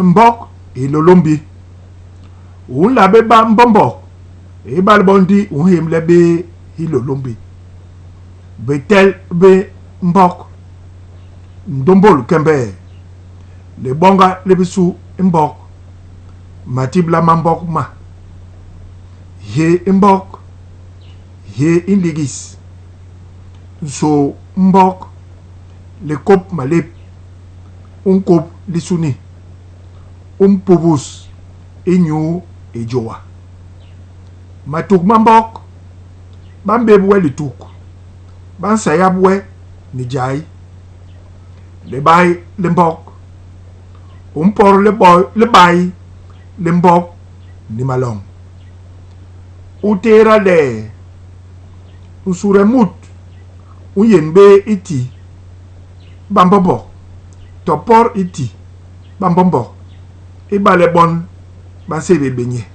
Mbok Hilôlômbi. U nla bé ba mbombog ibale bo ndi u nhémle bé Hilôlômbi. Bitel bi mbok. Ndômbôl kembee. Libônga li bisu i mbok. Matibla ma mbok ma. Hyéé i mbok. Hyéé i nligis. Nsôô mbok. Likôp malép. U nkôp lisuni. U mpubus inyu i jôwa. Matuk ma mbok, ba mbép we lituk, ba nsayap we ni jai. Libay li mbok, u mpot libay li mbok ni maloñ. U tééda le nsude mut u nyén bé i ti bambombok to pot i ti. Bambombok, ibale bon ba nsébél bé nye.